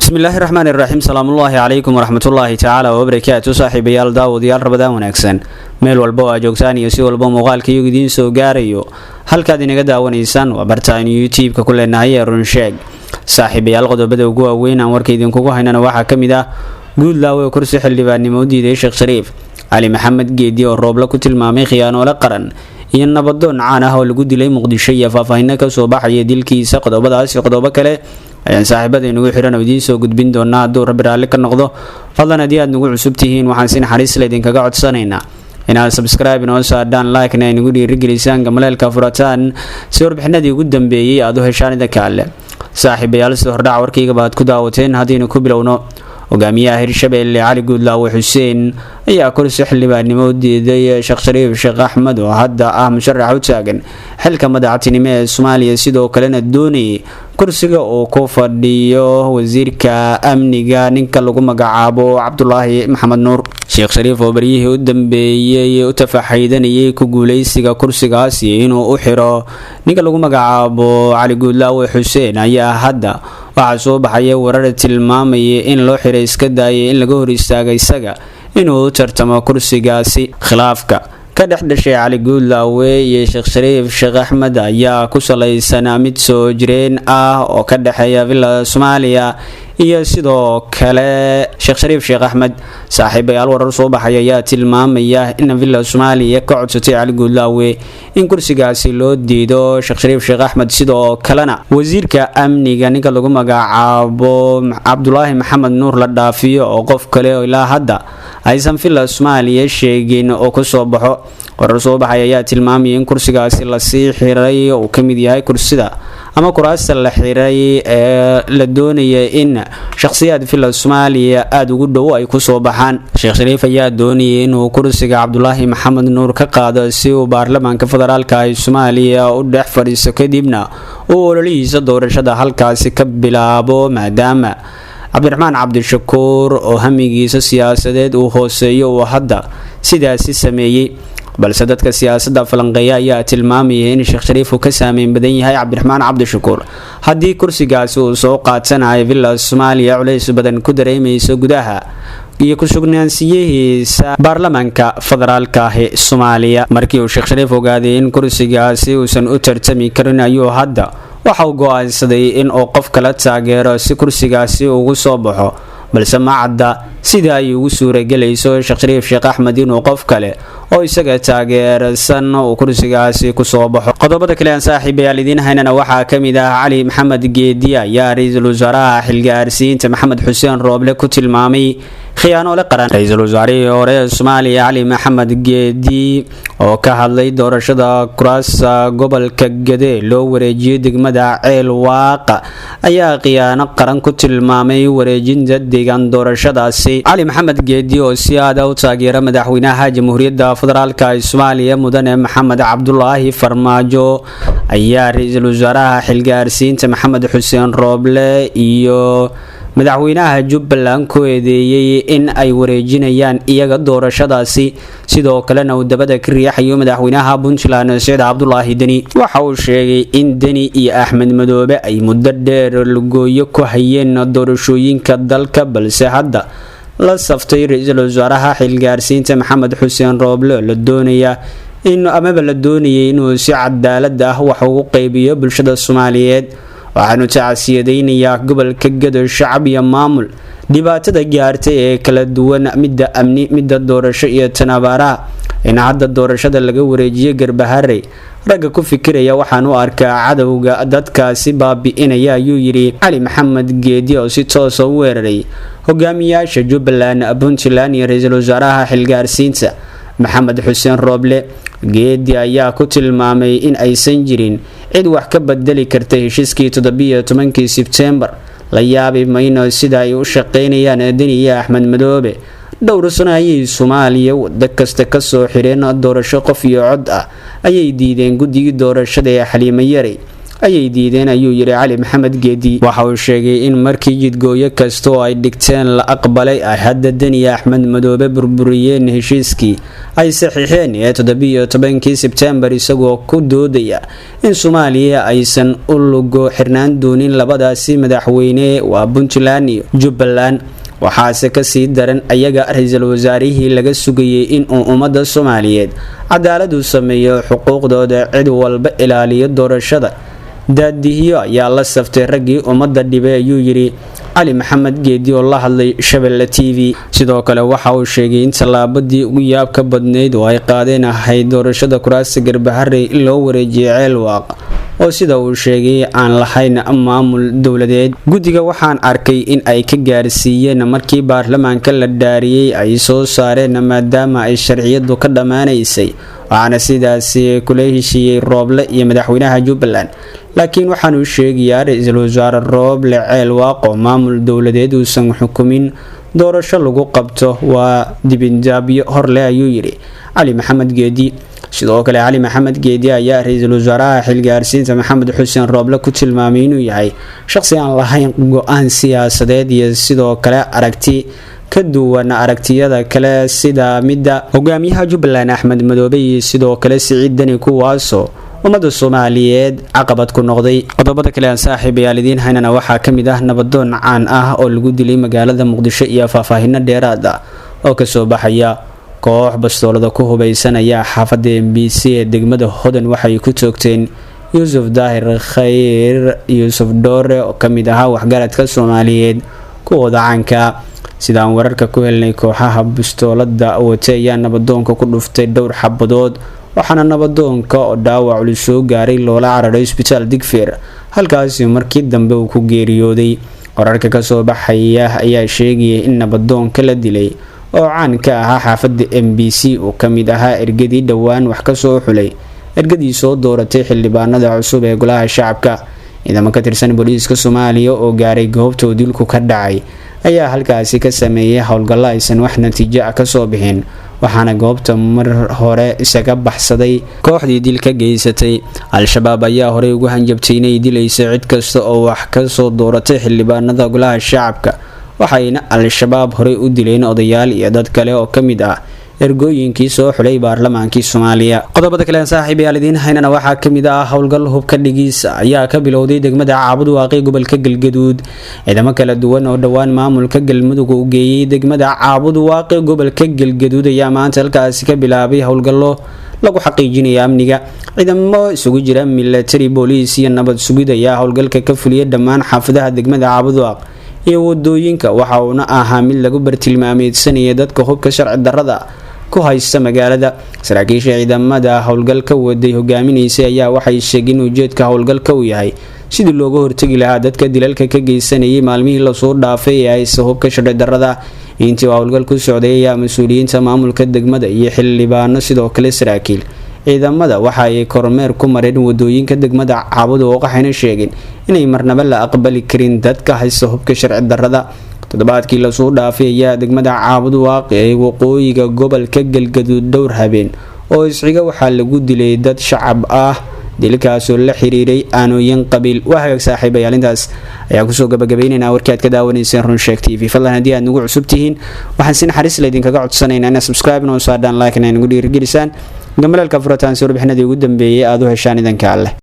Bismillaahi raxmaani raxiim. Salaamullaahi calaykum waraxmatullaahi tacaala wabarakaatu. Saaxiibayaal, daawadayaal, Ramadaan wanaagsan meel walba oo aa joogtaan iyo si walba muuqaalka iyagu idiin soo gaarayo. Halkaad inaga daawanaysaan waa barta aynu YouTube-ka ku leenahay ee Runsheeg. Saaxiibayaal, qodobada ugu waaweyn aan warka idinkugu haynana waxaa ka mid ah Guudlaawe oo kursi xildhibaannimo u diiday Sheekh Shariif, Cali Maxamed Geedi oo Rooble ku tilmaamay khiyaanoole qaran, iyo nabadoon caan ah oo lagu dilay Muqdisho iyo faahfaahino kasoo baxaya dilkiisa. Qodobadaas iyo qodobo kale ayaan saaxiibada inugu xiran oo idiin soo gudbin doonaa hadduu Rabbi raalli ka noqdo. Fadlan, haddii aad nagu cusub tihiin, waxaan si naxariis la idinkaga codsanaynaa inaad subscribe inoo saadhaan, like-na ay nagu dhiirigelisaan, gamaleelka furataan si warbixinadii ugu dambeeyey aad u heshaan idinka alle. Saaxiibayaal, sida hordhaca warkayga baad ku daawateen, haddaynu ku bilowno, hogaamiyaha Hirshabelle Cali Guudlaawe Xuseen ayaa kursi xildhibaannimo u diiday Sheekh Shariif Sheekh Axmed oo hadda ah musharax u taagan xilka madaxtinimo ee Soomaaliya, sidoo kalena doonayay kursiga uu ku fadhiyo wasiirka amniga ninka lagu magacaabo Cabdulaahi Maxamed Nuur. Sheekh Shariif oo baryihii u dambeeyey u tafaxaydanayay ku guuleysiga kursigaasi inuu u xiro ninka lagu magacaabo Cali Guudlaawe Xuseen ayaa hadda waxaa soo baxaya warar tilmaamayay in loo xiray iska daayay in laga hor istaaga isaga inuu u tartamo kursigaasi. Khilaafka ka dhex dhashay Cali Guudlaawe iyo Sheekh Shariif Sheekh Axmed ayaa ku salaysan mid soo jireen ah oo ka dhexeeya Villa Soomaaliya iyo sidoo kale Sheekh Shariif Sheekh Axmed. Saaxiibayaal, warar soo baxay ayaa tilmaamaya in Villa Soomaaliya ka codsatay Cali Guudlaawe in kursigaasi loo diido Sheekh Shariif Sheekh Axmed, sidoo kalena wasiirka amniga ninka lagu magacaabo Cabdulaahi Maxamed Nuur la dhaafiyo oo qof kale oo ilaa hadda aysan Villa Soomaaliya sheegin oo kusoo baxo. Warar soo baxay ayaa tilmaamaya in kursigaasi lasii xiray, uu ka mid yahay kursida ama kuraasta la xiray ee la doonaya in shakhsiyaad Villa Soomaaliya aada ugu dhow ay kusoo baxaan. Sheekh Shariif ayaa doonayay inuu kursiga Cabdulaahi Maxamed Nuur ka qaado si uu baarlamaanka federaalka ee Soomaaliya u dhex fadhiiso, kadibna uu ololihiisa doorashada halkaasi ka bilaabo, maadaama Cabdiraxmaan Cabdishakuur oo hamigiisa siyaasadeed uu hooseeyo uu hadda sidaasi sameeyey. Balse dadka siyaasadda falanqeeya ayaa tilmaamayay in Sheekh Shariif uu ka saameyn badan yahay Cabdiraxmaan Cabdishakuur. Haddii kursigaasi uu soo qaatanayo, Villa Soomaaliya culays badan ku dareemayso gudaha iyo ku-sugnaansiyihiisa baarlamaanka federaalka ah ee Soomaaliya. Markii uu Sheekh Shariif ogaaday in kursigaasi uusan u tartami karin, ayuu hadda waxa uu go-aansaday in uu qof kala taageero si kursigaasi ugu soo baxo, balse ma cadda sida ay ugu suuragelayso Sheekh Shariif Sheekh Axmed inuu qof kale oo isaga taageersan uu kursigaasi kusoo baxo. Qodobada kale aan saaxiibayaal idiin haynana waxaa ka mid ah Cali Maxamed Geedi ayaa ra-iisul wasaaraha xilgaarsiinta Maxamed Xuseen Rooble ku tilmaamay khiyaanoole qaran. Ra-iisul wasaarihii hore ee Soomaaliya Cali Maxamed Geedi oo ka hadlay doorashada kuraasa gobolka Gade loo wareejiyey degmada Ceel Waaqa ayaa khiyaano qaran ku tilmaamay wareejinta deegaan doorashadaasi. Cali Maxamed Geedi oo si aada u taageera madaxweynaha Jamhuuriyadda Federaalka ee Soomaaliya, mudane Maxamed Cabdulaahi Farmaajo, ayaa ra-iisul wasaaraha xilgaarsiinta Maxamed Xuseen Rooble iyo madaxweynaha Jubbaland ku eedeeyey in ay wareejinayaan iyaga doorashadaasi, sidoo kalena uu dabada ka riixayo madaxweynaha Puntland Siciid Cabdulaahi Deni. Waxa uu sheegay in Deni iyo Axmed Madoobe ay muddo dheer lugooyo ku hayeen doorashooyinka dalka, balse hadda la saftay ra-iisul wasaaraha xilgaarsiinta Maxamed Xuseen Rooble la doonaya in amaba la doonayay inuu si cadaalad ah wax ugu qaybiyo bulshada Soomaaliyeed. Waxaanu tacsiyadaynayaa gobolka Gado, shacab iyo maamul, dhibaatada gaartay ee kala duwan, midda amni, midda doorasho iyo tan abaaraha. In hadda doorashada laga wareejiyo Garbaharey ragga ku fikiraya waxaan u arkaa cadowga dadkaasi baabi'inaya, ayuu yidhi Cali Maxamed Geedi oo si toosa u weeraray hogaamiyaasha Jubbaland, Puntland iyo ra-iisul wasaaraha xilgaarsiinta Maxamed Xuseen Rooble. Geedi ayaa ku tilmaamay in aysan jirin cid wax ka bedeli karta heshiiskii 17-kii Sebtembar. La yaabi mayno sida ay u shaqeynayaan Deni iyo Axmed Madoobe. Dhowr sano ayay Soomaaliya wado kasta kasoo xireen, doorasho qof iyo cod ah ayay diideen guddigii doorashada ee Xaliimo Yarey. Ayay diideen, ayuu yidhi Cali Maxamed Geedi. Waxa uu sheegay in markii jidgooyo kasta oo ay dhigteen la aqbalay, ay hadda Deni, Axmed Madoobe burburiyeen heshiiskii ay saxiixeen ee 17-kii Sebtembar, isagoo ku doodaya in Soomaaliya aysan u lugo xirnaan doonin labadaasi madaxweyne, waa Puntland iyo Jubbaland. Waxaase kasii daran ayaga ra-iisul wasaarihii laga sugayay inuu ummadda Soomaaliyeed cadaalad u sameeyo, xuquuqdooda cid walba ilaaliyo, doorashada daadihiyo, ayaa la saftay raggii ummadda dhibay, ayuu yidhi Cali Maxamed Geedi oo la hadlay Shabelle TV. Sidoo kale waxa uu sheegay in tallaabadii ugu yaabka badnayd oo ay qaadeen ahayd doorashada kuraasta Garbaharey in loo wareejiyay Ceelwaaq, oo sida uu sheegay aan lahayn maamul dowladeed. Guddiga waxaan arkay in ay ka gaarsiiyeen markii baarlamaanka la dhaariyey ay soo saareen, maadaama ay sharciyadu ka dhammaanaysay, waxaana sidaasi kula heshiiyey Rooble iyo madaxweynaha Jubbaland. Laakiin waxaanuu sheegayaa ra-iisul wasaare Rooble, Ceel Waaqo maamul dowladeed uusan xukumin doorasho lagu qabto waa dibindaabyo horleh, ayuu yidhi Cali Maxamed Geedi. Sidoo kale Cali Maxamed Geedi ayaa ra-iisul wasaaraha xilgaarsiinta Maxamed Xuseen Rooble ku tilmaamay inuu yahay shaqsi aan lahayn go-aan siyaasadeed iyo sidoo kale aragti ka duwan aragtiyada kale, sida midda hogaamiyaha Jubbaland Axmed Madoobe iyo sidoo kale Siciid Deni, kuwaasoo ummadda Soomaaliyeed caqabad ku noqday. Qodobada kale aan saaxiibayaal idiin haynana waxaa ka mid ah nabadoon caan ah oo lagu dilay magaalada Muqdisho iyo faahfaahino dheeraad ah oo kasoo baxaya. Koox bastoolada ku hubeysanaya xaafadda MBC ee degmada Hodan waxay ku toogteen Yuusuf Daahir Khayr, Yuusuf Dhoore, oo kamid ahaa waxgaradka Soomaaliyeed kuwooda caanka. Sidaan wararka ku helnay, kooxaha bastoolada wate ayaa nabadoonka ku dhuftay dhowr xabadood, waxaana nabadoonka oo dhaawac culus soo gaaray loola cararay isbitaal Digfeer, halkaasi markii dambe uu ku geeriyooday. Wararka kasoo baxaya ayaa sheegaya in nabadoonka la dilay oo caan ka ahaa xaafadda MBC uu kamid ahaa ergadii dhowaan wax kasoo xulay ergadii soo dooratay xildhibaanada cusub ee golaha shacabka. Ciidamo ka tirsan booliiska Soomaaliya oo gaaray goobta uu dilku ka dhacay ayaa halkaasi ka sameeyay howlgallo aysan wax natiijo ah kasoo bixin, waxaana goobta mar hore isaga baxsaday kooxdii dilka geysatay. Al-Shabaab ayaa horey ugu hanjabtay inay dilayso cid kasta oo wax kasoo dooratay xildhibaanada golaha shacabka, waxayna Al-Shabaab horey u dileen odayaal iyo dad kale oo kamid ah ergooyinkii soo xulay baarlamaankii Soomaaliya. Qodobada kale aan saaxiibayaal idiin haynana waxaa kamid ah howlgal hubka dhigiis ayaa ka bilowday degmada Caabud Waaqi, gobolka Galgaduud. Ciidamo kala duwan oo dhowaan maamulka Galmudug uu geeyey degmada Caabud Waaqi, gobolka Galgaduud, ayaa maanta halkaasi ka bilaabay howlgallo lagu xaqiijinaya amniga. Ciidamo isugu jira military, booliis iyo nabad sugid ayaa howlgalka ka fuliyay dhammaan xaafadaha degmada Caabud Waaq iyo wadooyinka, waxa uuna ahaa mid lagu bartilmaameedsanaya dadka hubka sharci darrada ku haysta magaalada. Saraakiisha ciidamada howlgalka waday hogaaminaysay ayaa waxay sheegeen in ujeedka howlgalka uu yahay sidii looga hortegi lahaa dadka dilalka ka geysanayay maalmihii lasoo dhaafay ee haysta hubka sharci darrada. Intii uu howlgal ku socday ayaa mas-uuliyiinta maamulka degmada iyo xildhibaano, sidoo kale saraakiil ciidamada, waxa ay kormeer ku mareen wadooyinka degmada Caabud, oo waxayna sheegeen inay marnaba la aqbali karin dadka haysta hubka sharci darrada. Toddobaadkii lasoo dhaafay ayaa degmada Caabud Waaqi ee waqooyiga gobolka Galgaduud dhowr habeen oo isxiga waxaa lagu dilay dad shacab ah, dilkaasoo la xiriiray aanooyin qabiil. Waa hagaag saaxiibayaal, intaas ayaa kusoo gabagabaynaynaa warkii aad ka daawanayseen Runsheeg TV. Fadlan haddii aad nagu cusub tihiin, waxaan si naxariis laydinkaga codsanaynaa inaad subscribe noo saadhaan, like na nagu dhiirigelisaan, gambalaalka furataan si warbixinadii ugu dambeeyay aad u heshaan. Idanka Alleh.